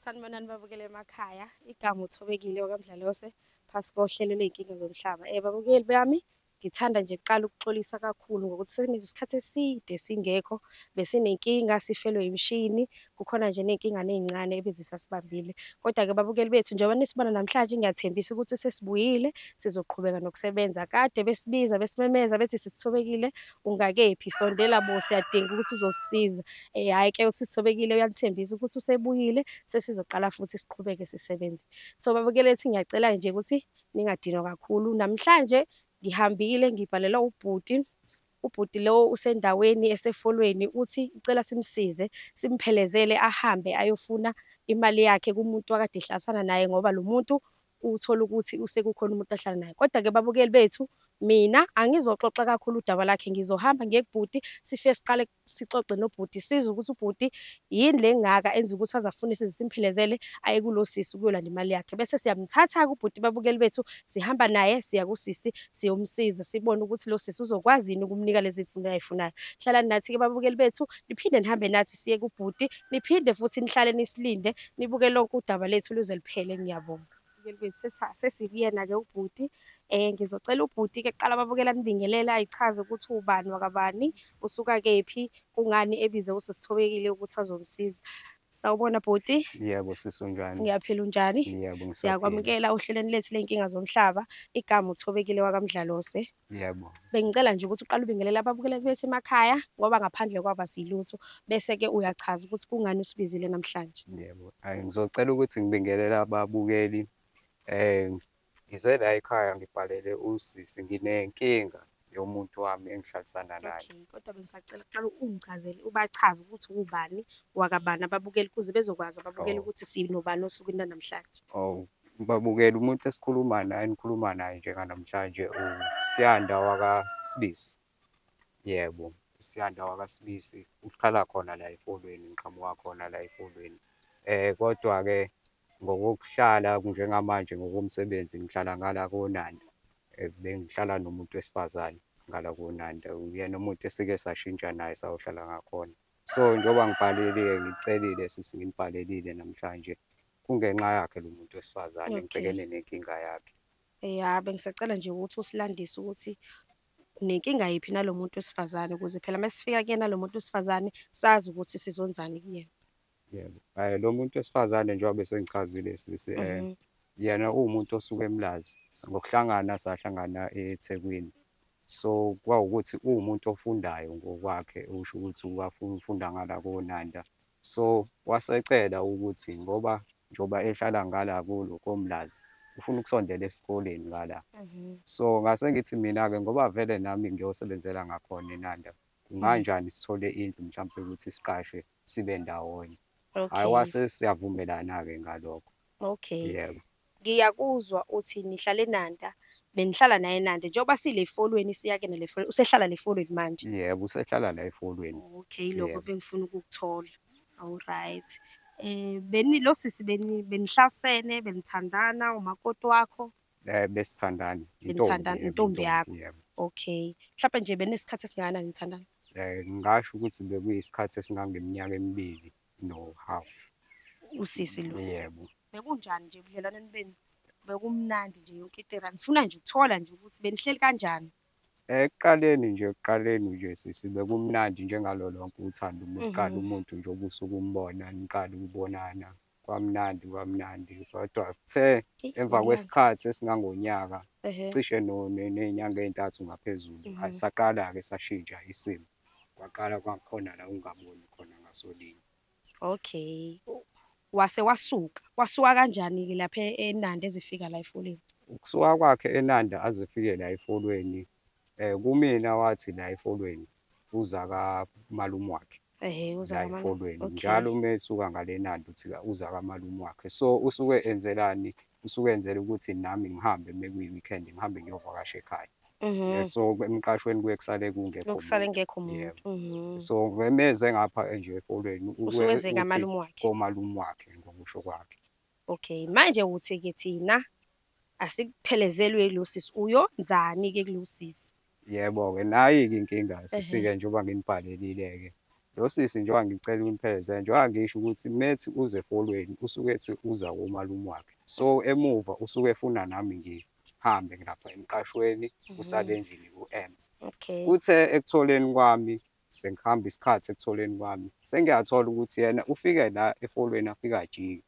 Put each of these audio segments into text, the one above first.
Sanibonani babukeli emakhaya, igama uThobekile wakaMdlalose phasi kohlelo ley'nkinga zomhlaba. Babukeli bami, ngithanda nje kuqala ukuxolisa kakhulu ngokuthi seninesikhathi eside singekho, besinenkinga sifelwe imishini, kukhona nje ney'nkingana ey'ncane ebezisasibambile. Kodwa-ke babukeli bethu, njengoba nisibona namhlanje ngiyathembisa ukuthi sesibuyile sizoqhubeka nokusebenza. Kade besibiza besimemeza bethi sisi Thobekile ungakephi, sondela bo, siyadinga ukuthi uzosisiza. Hhayi-ke usisi Thobekile uyanithembisa ukuthi usebuyile, sesizoqala futhi siqhubeke sisebenze. So babukeli bethu, ngiyacela nje ukuthi ningadinwa kakhulu. Namhlanje ngihambile ngibhalelwa ubhuti, ubhuti lo usendaweni esefolweni, uthi ucela simsize simphelezele ahambe ayofuna imali yakhe kumuntu akade ehlalisana naye ngoba lo muntu uthola ukuthi usekukhona umuntu ahlala naye. Kodwa-ke babukeli bethu, mina angizoxoxa kakhulu udaba lakhe, ngizohamba ngiye kubhuti sifike siqale sixoxe nobhuti, sizwe ukuthi ubhuti yini le ngaka enza ukuthi aze afune size simphelezele aye kulo sisi ukuyolanda imali yakhe. Bese siyamthatha-ke ubhuti, babukeli bethu, sihamba naye siya kusisi siyomsiza, sibone ukuthi lo sisi uzokwazi yini ukumnika lezi mfundo ayifunayo. Hlalani nathi-ke babukeli bethu, niphinde nihambe nathi siye kubhuti, niphinde futhi nihlale nisilinde, nibuke lonke udaba lethu luze luphele. Ngiyabonga. Babukeli bethu, sesikuyena-ke ubhuti. Ngizocela ubhuti-ke kuqala ababukeli anibingelele, ayichaze ukuthi ubani wakabani, usuka kephi, kungani ebize usisi Thobekile ukuthi azomsiza. Sawubona bhuti. Yebo sisi, unjani? Ngiyaphila, unjani? Yebo, ngisaphila. Siyakwamukela ohlelweni lethu ley'nkinga zomhlaba. Igama uThobekile wakaMdlalose. Yebo. Bengicela nje ukuthi uqale ubingelele ababukeli bethu emakhaya ngoba ngaphandle kwabo asilutho. Bese-ke uyachaza ukuthi kungani usibizile namhlanje. Yebo. Hhayi, ngizocela ukuthi ngibingelele ababukeli. Ngize la ekhaya ngibhalele usisi, nginenkinga yomuntu wami engihlalisana naye. Okay, kodwa bengisacela kuqala ungichazele, ubachaze ukuthi ubani wakabani ababukeli ukuze bezokwazi ababukeli ukuthi sinobani osukwini lanamhlanje. Oh, babukeli, umuntu esikhuluma naye, enikhuluma naye njenganamhlanje uSiyanda wakaSibisi. Yebo, uSiyanda wakaSibisi uhlala khona la eFolweni, ngiqhamuka khona la eFolweni. Kodwa-ke ngokokuhlala njengamanje ngokomsebenzi ngihlala ngala koNanda. Bengihlala nomuntu wesifazane ngala koNanda, uyena umuntu esike sashintsha naye sayohlala ngakhona. So, njengoba ngibhalile-ke, ngicelile sisi, nginibhalelile namhlanje, kungenxa yakhe lo muntu wesifazane, ngibhekene nenkinga yakhe. Ya, bengisacela nje ukuthi usilandise ukuthi unenkinga yiphi nalo muntu wesifazane ukuze phela uma sifika kuyena lo muntu wesifazane sazi ukuthi sizonzani kuyena. Yebo, lo muntu wesifazane njengoba besengichazile sisi, yena uwumuntu osuke eMlazi. Ngokuhlangana sahlangana eThekwini. So, kwawukuthi uwumuntu ofundayo ngokwakhe, usho ukuthi ufunda ngala koNanda. So, wasecela ukuthi ngoba njengoba ehlala ngala kulo koMlazi, ufuna ukusondela esikoleni ngala. So, ngase ngithi mina-ke ngoba vele nami ngiyosebenzela ngakhona eNanda, kunganjani sithole indlu mhlampe ukuthi siqashe sibe ndawonye. Hhayi, wase siyavumelana-ke ngalokho. Okay. Yebo. Ngiyakuzwa uthi nihlala eNanda, benihlala naye eNanda. Njengoba sile efolweni siya kuyena le folweni, usehlala le folweni manje? Yebo, usehlala la efolweni. Okay, lokho Yebo. bengifuna ukukuthola. Alright. Beni lo sisi beni benihlasene, benithandana, umakoti wakho? Besithandana, intombi, Benithandana, yebo, intombi yakho. yebo. Okay. Mhlawumbe nje benesikhathi esingakanani nithandana? Ngingasho ukuthi bekuyisikhathi esingangeminyaka emibili no-half. Usisi lo? Yebo. Bekunjani nje ebudlelwaneni benu? Bekumnandi nje yonke into right? Ngifuna nje ukuthola nje ukuthi benihleli kanjani? Ekuqaleni nje sisi, bekumnandi njengalo lonke uthando uma uqala umuntu nje obusuke umbona, niqala ukubonana, kwamnandi kwamnandi. Kodwa kuthe emva Nelanga. Kwesikhathi esingangonyaka, cishe ney'nyanga ey'ntathu ngaphezulu, hhayi, saqala-ke sashintsha isimo. Kwaqala kwakhona la ungaboni khona ngasolinye. Okay. Wase wasuka. Wasuka kanjani-ke lapha eNanda ezifika la eFolweni? Ukusuka kwakhe eNanda aze efike la eFolweni, kumina wathi la eFolweni uza kamalume wakhe. Uza La kamalume. eFolweni. Njalo uma esuka ngale eNanda uthi uza kamalume wakhe. So, usuke enzelani? Usuke enzela ukuthi nami ngihambe uma kuyi-weekend, ngihambe ngiyovakasha ekhaya. So, emqashweni kuye kusale kungekho Kusale muntu. kungekho muntu. Yebo. So, meze ngapha nje eFolweni Usuke eze uthi kamalume wakhe. Komalume wakhe ngokusho kwakhe. Okay, manje uthi-ke thina asikuphelezelwe kulo sisi, uyonzani-ke kulo sisi? Yebo-ke, nayi-ke inkinga sisi-ke njengoba nginibhalelile-ke. Lo sisi njengoba ngicela uniphelekezele, njengoba ngisho ukuthi methi uze efolweni usuke ethi uza komalume wakhe. So, emuva usuke efuna nami ngihambe ngilapha emqashweni, kusale endlini ku-empty. Okay. Kuthe ekutholeni kwami, sengihamba isikhathi ekutholeni kwami, sengiyathola ukuthi yena ufike la efolweni afike ajike,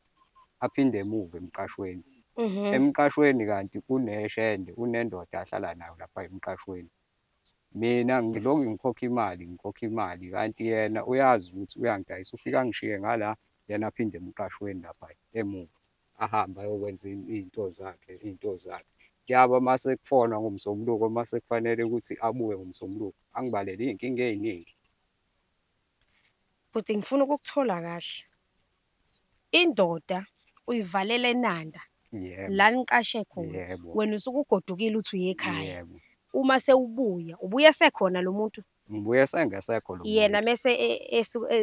aphinde emuva emqashweni. Emqashweni kanti uneshende, unendoda ahlala nayo lapha emqashweni. Mina ngilokhu ngikhokha imali, ngikhokha imali, kanti yena uyazi ukuthi uyangidayisa, ufike angishiye ngala, yena aphinde emqashweni lapha emuva, ahambe ayokwenza iy'nto zakhe, iy'nto zakhe. Kuyaba uma sekufonwa ngoMsombuluko, uma sekufanele ukuthi abuye ngoMsombuluko, angibalele iy'nkinga ey'ningi. Bhuti ngifuna ukukuthola kahle. Indoda uyivalela eNanda Yebo, la niqashe khona. yebo, Wena usuke ugodukile uthi uya ekhaya. yebo. Uma sewubuya, ubuya esekhona lo muntu? Ngibuye sengesekho lo Yena muntu. mese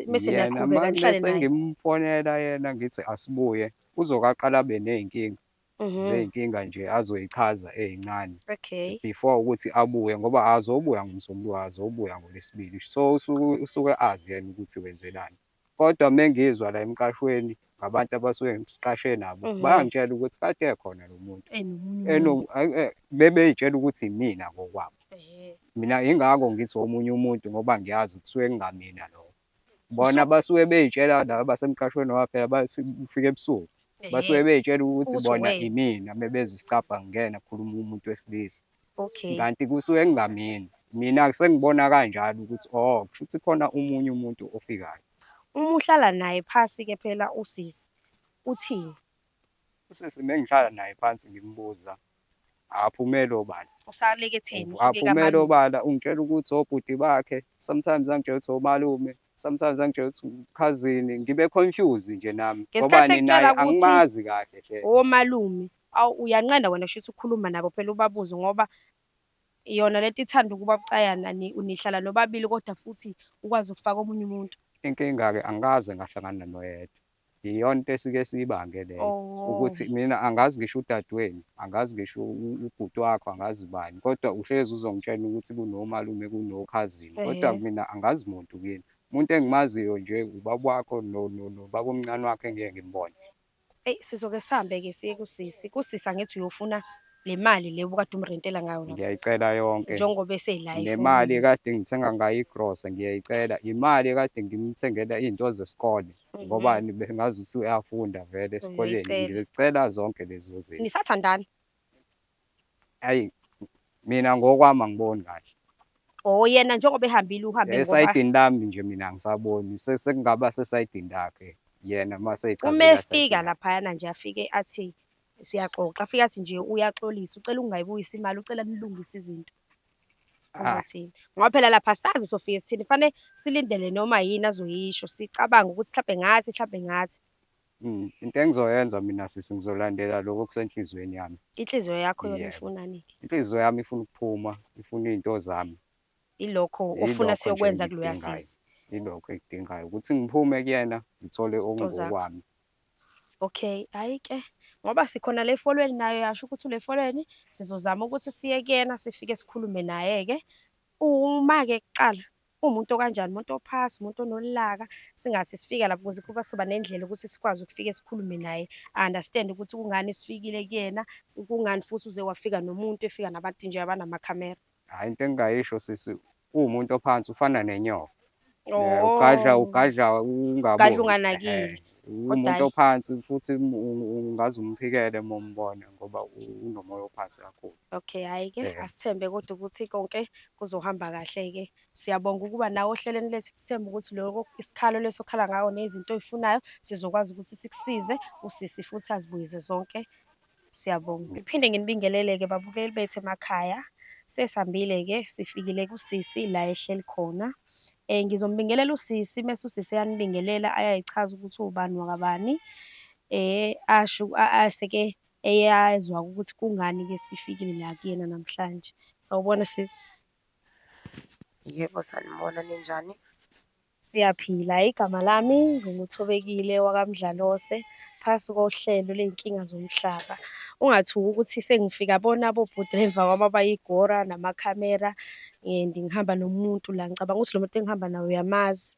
mese Yena niyaqhubeka nihlale mese naye? ngimfonela yena ngithi asibuye, uzoke aqale abe ney'nkinga, zey'nkinga nje azoyichaza ey'ncane Okay. before ukuthi abuye ngoba azobuya ngoMsombuluko, azobuya ngoLwesibili. So, usuke azi yena ukuthi wenzelani. Kodwa uma ngizwa la emqashweni ngabantu abasuke siqashe nabo, bayangitshela ukuthi kade ekhona lo muntu. Enomunye umuntu. Bebey'tshela ukuthi imina ngokwabo. Ehhe. Mina yingakho ngithi omunye umuntu ngoba ngiyazi kusuke kungamina lowo. Bona basuke bey'tshela laba basemqashweni ngoba phela ufika ebusuku. Basuke bey'tshela ukuthi Ukuthi bona uwena. imina mebezwa isicabha ngingena kukhuluma umuntu wesilisa. Okay. Kanti kusuke kungamina. Mina sengibona kanjalo ukuthi oh kushuthi khona omunye umuntu ofikayo. Uma uhlala naye phasi-ke phela usisi, uthini? Usisi mengihlala naye phansi ngimbuza, akaphumeli obala. Usaleke etheni usuke Aphumele kamalume. obala ungitshela ukuthi obhuti bakhe, sometimes angitshela ukuthi omalume, sometimes angitshela ukuthi ukhazini, ngibe confused nje nami Ngesikhathi ngobani ekutshela naye ukuthi angimazi kahle hle. omalume, awu uyanqena wena shuthi ukukhuluma nabo phela ubabuze ngoba yona lento ithanda ukuba bucayana nihlala nobabili kodwa futhi ukwazi ukufaka omunye umuntu. Inkinga-ke angikaze ngahlangana noyedwa. Iyona into esike siyibange leyo, Oh. ukuthi mina angazi ngisho udadewenu, angazi ngisho ubhuti wakho, angazi bani, kodwa uhlezi uzongitshela ukuthi kunomalume, kunokhazini, kodwa mina angazi muntu kini. Umuntu engimaziyo nje ubaba wakho nobabomncane wakho engike ngimbone. Eyi sizoke sihambe-ke siye kusisi. Kusisi angithi uyofuna le mali le obukade umrentela ngayo lapha. Ngiyayicela yonke. Njengoba esela Nemali efonini. ekade ngithenga ngayo igrosa ngiyayicela, imali ekade ngimthengela iy'nto zesikole, ngobani bengazi ukuthi uyafunda vele esikoleni, Uyoyicela. ngizicela zonke lezo zinto. Nisathandana? Ayi, mina ngokwami angiboni kahle. Oh yena njengoba ehambile uhambe ngoba Esayidini lami nje mina angisaboni, sekungaba sesayidini lakhe yena uma uma sey'chazela efika esayidini lakhe. laphayana nje afike athi siyaxoxa, afike athi nje uyaxolisa, ucela ukungayibuyisi imali, ucela nilungise izinto. Ah, Uzothini? Ngoba phela lapha asazi sofike sithini, fanele silindele noma yini azoyisho, sicabange ukuthi hlampe ngathi, hlampe ngathi. Into engizoyenza mina sisi ngizolandela lokho okusenhliziyweni yami. Inhliziyo yakho yona Yebo. ifunani-ke? Inhliziyo yami ifuna ukuphuma, ifuna iy'nto zami. Ilokho ofuna Yilokho nje siyokwenza kuloya engikudingayo, sisi. yilokho engikudingayo ukuthi ngiphume kuyena, ngithole Into zakho. okungokwami. Okay, hhayi-ke ngoba sikhona la efolweni nayo yasho ukuthi ule folweni, sizozama ukuthi siye kuyena sifike sikhulume naye-ke. Uma-ke kuqala uwumuntu okanjani, umuntu ophasi, umuntu onolaka, singathi sifika lapho ukuze kuba soba nendlela yokuthi sikwazi ukufike sikhulume naye, a-understand-e ukuthi kungani sifikile kuyena, kungani futhi uze wafika nomuntu efika nabantu nje abanamakhamera. Hhayi, into engingayisho sisi, uwumuntu ophansi ufana nenyoka. Ugadla Oh, ugadla ugadla ungaboni, ehhe. unganakile, kodwa Uwumuntu hhayi. ophansi futhi ungaze umphikele uma umbona ngoba unomoya ophansi kakhulu. Okay, hhayi-ke Yebo. asithembe kodwa ukuthi konke kuzohamba kahle-ke. Siyabonga ukuba nawe ohlelweni lethu, sithembe ukuthi loko isikhalo lesi okhala ngawo nezinto oy'funayo sizokwazi ukuthi sikusize, usisi futhi azibuyise zonke. Siyabonga. Ngiphinde nginibingelele-ke babukeli bethu emakhaya. Sesihambile-ke sifikile kusisi la ehleli khona. Ngizombingelela usisi mese usisi eyanibingelela ayayichaza ukuthi uwubani wakabani. Asho ase-ke eyazwa ukuthi kungani-ke sifikile la kuyena namhlanje. Sawubona sisi. Yebo, sanibona, ninjani? Siyaphila, igama lami nginguThobekile wakaMdlalose, phasi kohlelo ley'nkinga zomhlaba. Ungathuki ukuthi sengifika bona bobhuti emva kwami abayigora namakhamera and ngihamba nomuntu la, ngicabanga ukuthi lo muntu engihamba naye uyamazi.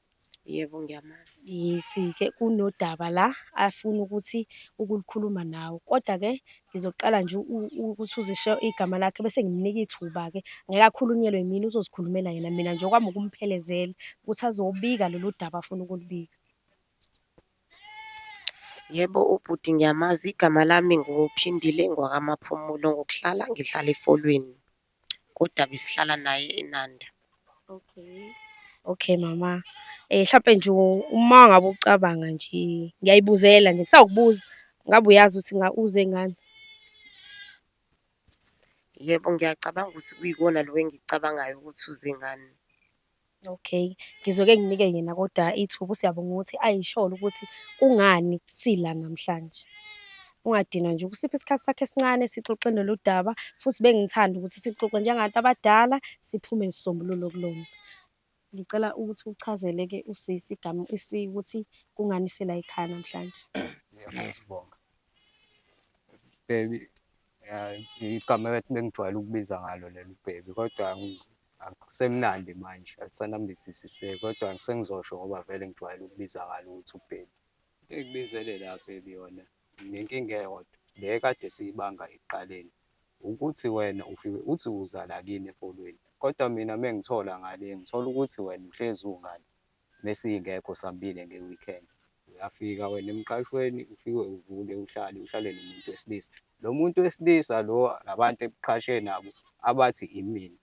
Yebo, ngiyamazi. Yes-ke kunodaba la afuna ukuthi ukulikhuluma nawe. Kodwa-ke ngizoqala nje ukuthi uzisho igama lakhe bese ngimnika ithuba-ke. Ngeke akhulunyelwe imina, uzozikhulumela yena, mina nje okwami ukumphelezela ukuthi azobika lolu daba afuna ukulubika. Yebo, ubhuti ngiyamazi, igama lami nguPhindile ngowakaMaphumulo, ngokuhlala ngihlala eFolweni, koda besihlala naye eNanda. Okay. Okay mama, hlampe nje uma ngabe ucabanga nje, ngiyayibuzela nje ngisawukubuza, ngabe uyazi ukuthi uze ngani? Yebo, ngiyacabanga ukuthi kuyikona lokhu engikucabangayo ukuthi uze ngani. Okay, ngizoke nginike yena kodwa ithuba uSiyabonga ukuthi ayisholo ukuthi kungani sila namhlanje. Ungadinwa nje ukusipha isikhathi sakho esincane sixoxe lolu daba, futhi bengithanda ukuthi sixoxe njengabantu abadala siphume nesisombululo kulona. Ngicela ukuthi uchazele-ke usisi igama ukuthi kungani silayikhaya namhlanje. Yebo, ngiyabonga. Baby, igama ebengijwayele ukubiza ngalo lelo baby, kodwa akusemnandi manje, alisanambithisiseki, kodwa sengizosho ngoba vele ngijwayele ukubiza ngalo ukuthi u-baby. Into engikubizele la baby yona, nginenkinga eyodwa le ekade siyibanga ekuqaleni, ukuthi wena ufike uthi uza la kini eFolweni, kodwa mina uma ngithola ngale ngithola ukuthi wena uhlezi ungale, mesingekho sihambile nge-weekend. Uyafika wena emqashweni ufike uvule uhlale, uhlale nomuntu wesilisa. Lo muntu wesilisa lo abantu ekuqashe nabo abathi imina.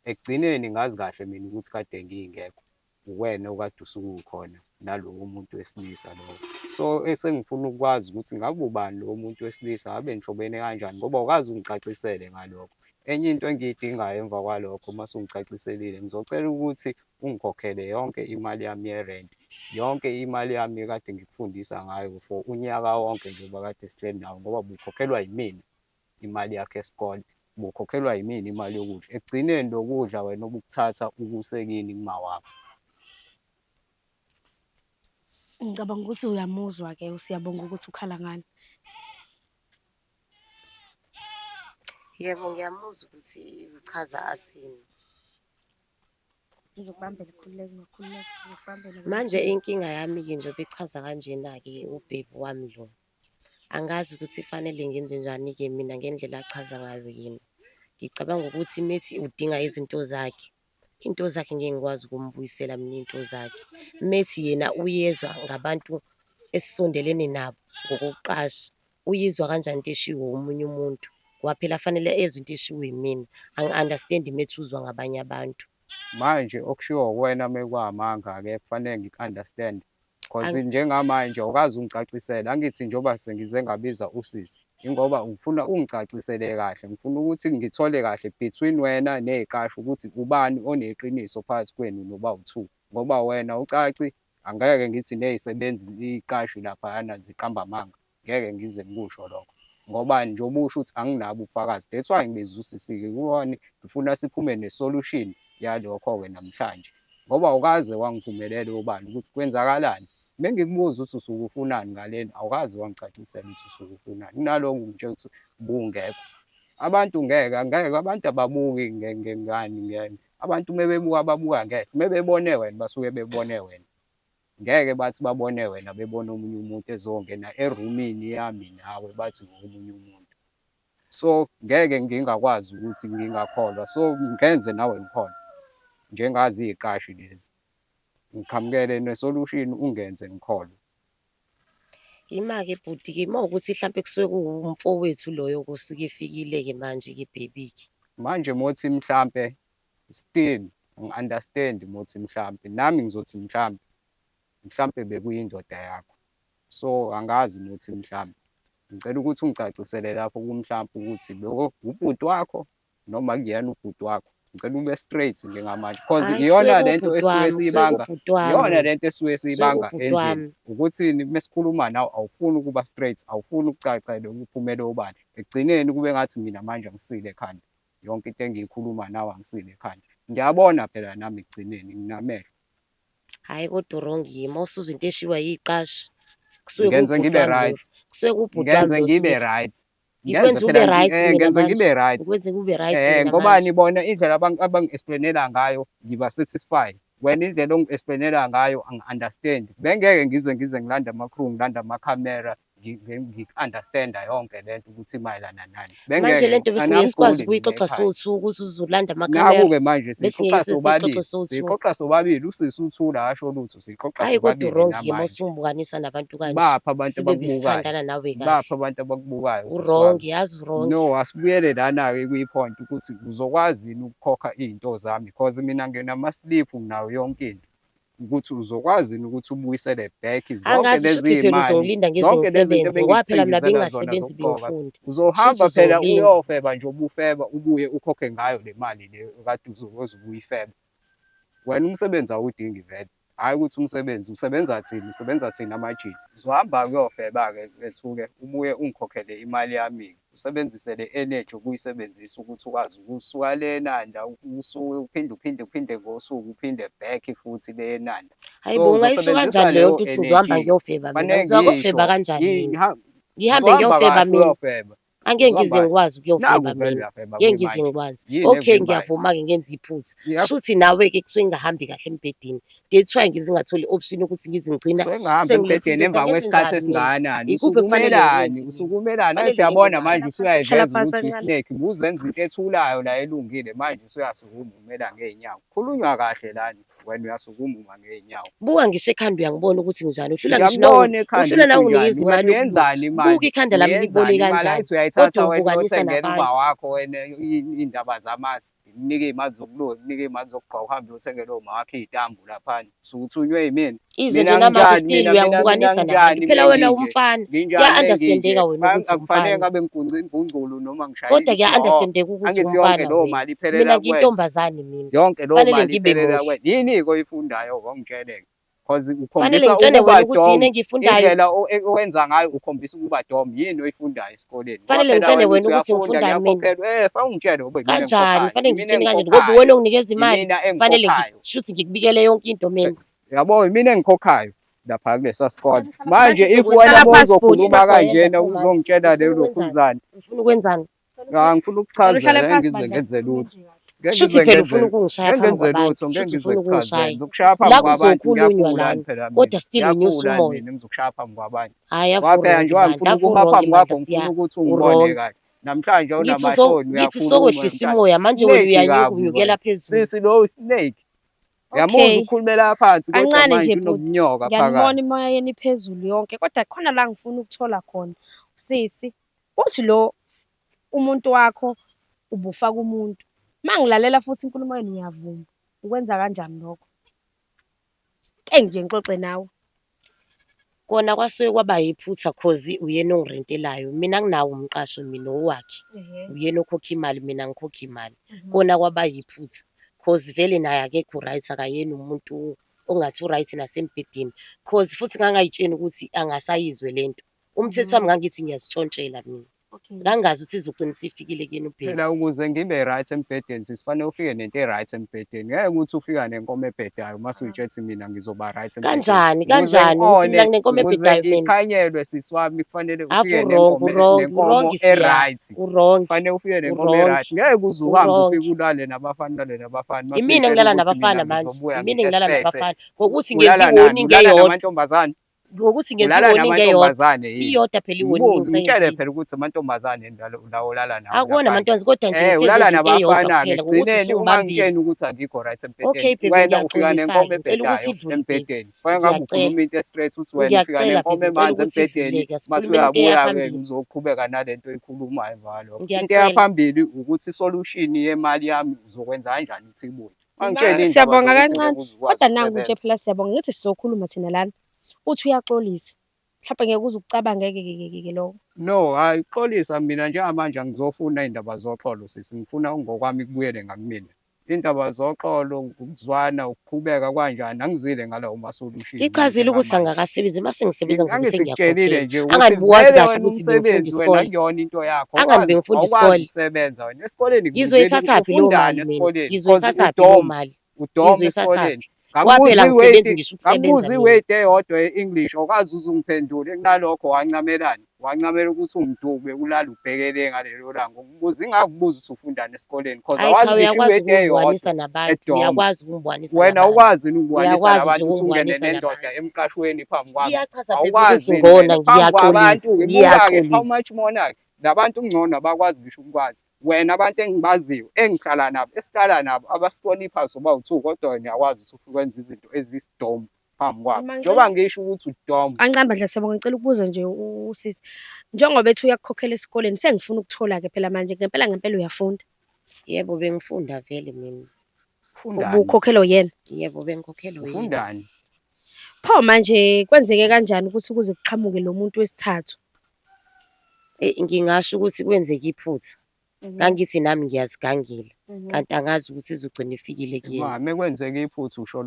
Ekugcineni ngazi kahle mina ukuthi kade ngingekho, uwena okade usuke ukhona nalowo muntu wesilisa lowo. So, esengifuna ukwazi ukuthi ngabe ubani lowo muntu wesilisa, ngabe nihlobene kanjani ngoba awukaze ungicacisele ngalokho. Enye into engiyidingayo emva kwalokho uma usungicaciselile, ngizocela ukuthi ungikhokhele yonke imali yami yerenti, yonke imali yami ekade ngikufundisa ngayo for unyaka wonke njengoba kade sihleli nawe ngoba ubukhokhelwa yimina imali yakho yesikole, ubukhokhelwa yimina imali yokudla. Ekugcineni lokudla wena obukuthatha ukuse kini kumawakho. Ngicabanga ukuthi uyamuzwa-ke uSiyabonga ukuthi ukhala ngani. Yebo, ngiyamuzwa ukuthi uchaza athini. Ngizokubambela khululeka, ungakhululeka, ngizokubambela wena Manje ukhululeke. inkinga yami-ke njengoba echaza kanjena-ke u-baby wami lo, angazi ukuthi fanele ngenzenjani-ke mina ngendlela achaza ngayo yena. Ngicabanga ukuthi methi udinga izinto zakhe, iy'nto zakhe ngeke ngikwazi ukumbuyisela mina iy'nto zakhe. Methi yena uyezwa ngabantu esisondelene nabo ngokokuqasha, uyizwa kanjani into eshiwo omunye umuntu? Ngoba phela fanele ezwe into eshiwo yimina, angi-understand-i methi uzwa ngabanye abantu. Manje okushiwo uwena mekwamanga-ke kufanele ngiku-understand cause njengamanje awukaze ungicacisele. Angithi njengoba sengize ngabiza usisi ingoba ngifuna ungicacisele kahle, ngifuna ukuthi ngithole kahle between wena ney'qashi ukuthi ubani oneqiniso phakathi kwenu nobawu-two, ngoba wena awucaci. Angeke ngithi ney'sebenzi iy'qashi laphayana ziqamba amanga. Ngeke ngize ngikusho lokho. Ngobani? Njengoba usho ukuthi anginabo ubufakazi. That's why ngibiza usisi-ke kuwani, ngifuna siphume ne-solution yalokho-ke namhlanje. Ngoba awukaze wangiphumelela obala ukuthi kwenzakalani. Uma ngikubuza ukuthi usuke ufunani ngalena, awukaze wangicacisela ukuthi usuke ufunani. Kunaloko ungitshela ukuthi ubungekho. Abantu ngeke, angeke, abantu ababuki ngani, abantu uma bebuka babuka ngehlo. Uma bebone wena basuke bebone wena. Ngeke bathi babone wena bebone omunye umuntu ezongena erumini yami nawe bathi ngomunye umuntu. So ngeke ngingakwazi ukuthi ngingakholwa, so ngenze nawe ngikholwe njengazi iy'qashi lezi. Ngiqhamukele ne-solution ungenze ngikholwe. Ima-ke bhuti-ke uma kuwukuthi hlampe kusuke kuwumfowethu loyo osuke efikile-ke manje-ke baby-ke. Manje mothi mhlampe still angi-understand mothi mhlampe nami ngizothi mhlampe mhlampe bekuyindoda yakho so angazi mothi mhlampe ngicela ukuthi ungicacisele lapho kumhlampe ukuthi ubhuti wakho noma kuyena ubhuti wakho ngicela ube straight njengamanje cause Hhayi kusuke iyona lento kuwubhuti esuke wami, kusuke siyibanga kuwubhuti wami, iyona lento esuke kusuke siyibanga kuwubhuti endlini wami. ukuthi mesikhuluma nawe awufuni ukuba straight awufuni ukucacelwa ukuphumela obala ekugcineni kube ngathi mina manje angisile ekhanda Yonke into engiyikhuluma nawe angisile ekhanda. Ngiyabona phela nami ekugcineni nginamehlo. Hhayi kodwa u-wrong yimi, mawusuzwa into eshiwa yiqashi. Kusuke Ngenze kuwubhuti ngibe wami lo, right. kusuke kuwubhuti wami Ngenze lo ngibe osuke right. Ngenze Ngikwenza phela ube right mina ngenze manje, ngibe right. ngikwenze ube right mina Ngobani manje. bona indlela abangi-explain-ela ngayo ngiba satisfied. Wena indlela ongi-explain-ela ngayo angi-understand. Bengeke ngize ngilande ama-crew, ngilande amakhamera, ngiku-understand-a yonke lento ukuthi imayelana nani. Manje Bengeke, lento besingeke sikwazi angiguli mina ukuyixoxa ekhanda. sowu-two ukuthi uzolanda amakhamera. Naku-ke manje Besingeke siyixoxa siyixoxe sobabili, sowu-two. siyixoxa sobabili, usisi uthula akasho lutho, siyixoxa Hhayi kodwa sobabili u-wrong-ke uma namanje. usungibukanisa nabantu kanje, Baphi abantu sibe abakubukayo? besithandana nawe kahle. Baphi abantu abakubukayo sisi U-wrong, wami? yazi u-wrong. No, asibuyele lana-ke kwi-point ukuthi uzokwazi yini ukukhokha iy'nto zami because mina nginama-slip nginayo yonke into. Ukuthi uzokwazi yini ukuthi ubuyisele back zonke Angazi lezi shuthi phela y'mali, uzongilinda ngize zonke lezi zinto ngisebenze ngoba phela mina ebengikuthengisela zona bengingasebenzi zokugqoka. bengifunda. Uzohamba Shuthi phela uzongilinda. uyofeba nje ubufeba ubuye ukhokhe ngayo le mali le okade uzobe uyifeba. Wena umsebenzi awudingi vele. Hhayi ukuthi umsebenzi, usebenza thina, usebenza thina amajita. Uzohamba kuyofeba-ke wethu-ke ubuye ungikhokhele imali yami-ke. Usebenzise le energy obuyisebenzisa ukuthi ukwazi ukusuka le eNanda, usuke uphinde uphinde uphinde ngosuku uphinde back futhi le eNanda. Hayi So bo, ungayisho uzosebenzisa kanjani leyo leyo nto ukuthi ngizohamba energy. ngiyofeba mina? Fanele Ngizoya kofeba ngisho, kanjani mina? Ngihambe uzohamba ngiyofeba kahle mina? uyofeba. Angeke ngize Uzohamba kahle. ngikwazi ukuyofeba Naku vele mina. uyafeba Ngeke ngize kuyimanje. ngikwazi. Yini Okay, ekuvimbayo? ngiyavuma-ke ngenza iphutha. Yep. Shuthi nawe-ke kusuke ngingahambi kahle embhedeni. That's why ngize ngingatholi i-option yokuthi ngize ngigcina Kusuke kungahambi sengiletha embhedeni indoda. emva Ngenze kwesikhathi njani mina? esingakanani? Ikuphi ekufanele Usukumelani? ngikwenze mina? Usukumelani? Kufanele Athi ngenze yabona njani? manje Hlala usuyayiveza phansi ukuthi kancane. uyi-snake, ubuzenza into ethulayo la elungile manje usuyasukuma umela ngey'nyawo. Khulunywa kahle lana, wena uyasukuma uma ngey'nyawo. Buka ngisho ekhanda uyangibona ukuthi nginjani. Uhlula ngisho Ngiyakubona ekhanda uhlula ukuthi nawe unjani. unginikeza Wena imali yokulunga. uyenzani imali? Buka ikhanda lami libole Uyenzani imali? kanjani. Ayithi uyayithatha Kodwa wena ungibukanisa uyothengela uma nabantu. wakho wena iy'ndaba zamasi. Ngikunike iy'mali zokulunga, ngikunike iy'mali zokugqoka, uhambe uyothengela oma wakho iy'tambu laphana. Usuke uthunywe yimina. Izwe Mina nje namanje nginjani still mina mina mina uyangibukanisa nabantu. nginjani Phela wena menginje? umfana. Nginjani menginje? Kuya-understand-eka wena ukuthi Akufanele umfana. ngabe ngigunca ingungculu noma ngishaye Kodwa isihogo. kuya-understand-eka ukuthi Angithi yonke umfana leyo wena. mali Mina iphelela kuwena. ngiyintombazane mina. Yonke leyo Kufanele mali ngibe iphelela muhle. kuwena. Yini-ke oyifundayo ongitsheleke? Cause Kufanele ukhombisa ngitshele ukuba wena ukuthi yini dom. engiyifundayo. Indlela owenza ngayo ukhombisa ukuba dom. Yini oyifundayo esikoleni? Ngoba Kufanele phela ngitshele wena wena uthi ukuthi uyafunda ngifundani mina. kuyakhokhelwa. Fanele ungitshele ngoba yimina Kanjani? engikhokhayo. Kufanele Yimina ngitshele kanjani? Ngoba engikhokhayo. uwena onginikeza imali. Yimina Kufanele engikhokhayo. shuthi ngikubikele yonke into mina. Yabo yimina engikhokhayo lapha kulesa sikole. Manje Manje if uzokwenzani? wena Hlala phansi bhuti. bowuzokhuluma Uzoyenza kanjena pho manje? uzongitshela Ufuna lelo ukwenzani? khuzane. Ufuna ukwenzani? Ah, ngifuna Cela ukuchazela uhlale ngeke phansi ngize bandla ngenze sikhulume lutho. nje kahle. Ngeke Shuthi ngize phela ngenze ufuna ukungishaya ngeke phambi ngenze kwabantu. lutho, ngeke Shuthi ngize ufuna kuchazele. ukungishaya. Ngizokushaya La phambi kwabantu, kuzokhulunywa ngiyakhula lana. phela mina. Kodwa still unyusa Ngiyakhula umoya. mina ngizokushaya phambi kwabantu. Hhayi ave Ngoba phela u-wrong njengoba bandla, ngifuna ave ukuma u-wrong phambi bandla kwakho ngifuna siya ukuthi ungibone u-wrong. kahle. Namhlanje Ngithi awunamahloni ngithi uyakhuluma sokwehlisa namhlanje. umoya manje wena Snake uyanyuka kabi unyukela wena. phezulu. Sisi lo snake. Uyamuzwa Okay. ukhulumela phansi kodwa Kancane manje nje bhuti, unobunyoka ngiyanibona phakathi. imoya yenu iphezulu yonke kodwa khona la ngifuna ukuthola khona. Sisi, uthi lo umuntu wakho ubufaka umuntu. Mangilalela futhi inkulumo yenu ngiyavuma. Ukwenza kanjani lokho? Ke nje ngixoxe nawe. Kona kwasuke kwaba yiphutha cause uyena ongirentelayo. Mina anginawo umqasho mina owakhe. Uyena okhokha imali mina angikhokhi imali. Kona kwaba yiphutha cause vele naye akekho right akayena umuntu ongathi u-right nasembhedeni. Cause futhi ngangay'tsheni ukuthi angasayizwe lento. Umthetho wami ngangithi ngiyazitshontshela mina. Okay. Ngangazi ukuthi izogcina isifikile kuyena ubheki. Phela ukuze ngibe right embhedeni sisifanele ufike nento e-right embhedeni. Ngeke ukuthi ufika nenkomo ebhedayo mase uyitshe ukuthi mina ngizoba right embhedeni. Kanjani Ukuze kanjani ukuthi mina ngikhone, nginenkomo ukuze ebhedayo mina? ngiqhanyelwe sisi wami kufanele Ave ufike u-wrong nenkomo u-wrong nenkomo u-wrong siya e-right. u-wrong Kufanele ufike nenkomo u-wrong e-right. Ngeke uze uhambe u-wrong. ufike ulale nabafana ulale nabafana mase Imina uyitshela engilala ukuthi mina nabafana manje, ngizobuya imina engilala ngi-expect-e. nabafana ngokuthi ngenza Ulala nani? i-warning Ulala eyodwa. namantombazane? Ngokuthi ngenza Ulala i-warning eyodwa. namantombazane yini? Iyodwa phela i-warning Ngibuze, ngitshele engisayenzile. phela ukuthi amantombazane lawo olala nawo Akuwona laphana. amantombazane kodwa nje ngisenze Ulala nje into eyodwa nabafana-ke kuphela ngokuthi ekugcineni usungibambile. ungangitsheni ukuthi angikho right embhedeni. Okay baby Wena ufika ngiyaxolisa-ke nenkomo ngicela ukuthi ebhedayo idlule baby. embhedeni. Kufanele ngabe Ngiyacela. ukhuluma into e-straight ukuthi wena ufika Ngiyacela nenkomo baby ngicela emanzi ukuthi embhedeni idlule-ke mase asikhulumeni into eya uyabuya-ke phambili. uzoqhubeka nalento oyikhulumayo emva kwalokho. Into eya Ngiyacela. phambili ukuthi i-solution yemali yami uzokwenza kanjani ukuthi ibuye. Ungangitsheli iy'ndaba Siyabonga zokuthi kancane. ngeke uze ukwazi Kodwa nangu nje ukusebenza. phela siyabonga ngithi sizokhuluma thina lana. Uthi uyaxolisa. Mhlawumbe ngeke uze ukucabange ke ke ke ke lokho. No, hayi uxolisa mina njengamanje angizofuna iy'ndaba zoxolo sisi, ngifuna ngokwami kubuyele ngakumina. Iy'ndaba zoxolo, ukuzwana, ukuqhubeka kanjani, angizile ngalawo ma-solution mina Ngichazile ukuthi njengamanje. angakasebenzi mase ngisebenza ngizobe Angithi kutshelile sengiyakhokhela. nje ukuthi Angani buwazi vele kahle wena ukuthi bengifunda umsebenzi wena isikole. akuyona into yakho, Angani awukwazi bengifunda awukwazi isikole. ukusebenza wena. Esikoleni ngikubuzela Ngizoyithathaphi leyo ufundani mali mina? esikoleni because Ngizoyithathaphi leyo udom, mali? udom Ngizoyithathaphi? esikoleni. Ngoba Ngakubuza phela angisebenzi iweight, ngisho ukusebenza ngakubuza mina. iweight eyodwa ye-English awukaze uze ungiphendule kunalokho wancamelani. Wancamela ukuthi ungidube ulale ubhekele ngalelo langa. Ukubuza ingakubuza ukuthi ufundani esikoleni cause Hhayi cha, awazi ngisho uyakwazi iwedi eyodwa ukungibuwanisa nabantu, edoma. uyakwazi ukungibuwanisa Wena nabantu. awukwazi yini ukubuwanisa Uyakwazi nje nabantu ukuthi ungene ukungibuwanisa nendoda nabantu. emqashweni phambi kwami? Iyachaza baby ukuthi Awukwazi yini ngona, wena? Phambi ngiyaxolisa, kwabantu-ke, buka-ke how ngiyaxolisa. much more-ke. Labantu kungcono abakwazi ngisho ukukwazi. Wena abantu engibaziyo, engihlala nabo, esihlala nabo, abasihlonipha sobawu-two, kodwa wena uyakwazi ukuthi ufike wenze izinto ezisidomu phambi kwabo. Uma ngicela- Njengoba ngisho ukuthi udomu. Kancane bandla siyabonga, ngicela ukubuza nje usisi. Njengoba ethi uyakukhokhela esikoleni, sengifuna ukuthola-ke phela manje ngempela ngempela uyafunda. Yebo, bengifunda vele mina. Ufundani? Ubukhokhelwa uyena. Yebo, bengikhokhelwa yena. Ufundani? Pho manje kwenzeke kanjani ukuthi kuze kuqhamuke lo muntu wesithathu? Ngingasho ukuthi kwenzeke iphutha. Ngangithi nami ngiyazigangela, kanti angazi ukuthi izogcina ifikile kuyena. Ma, mekwenzeka iphutha usho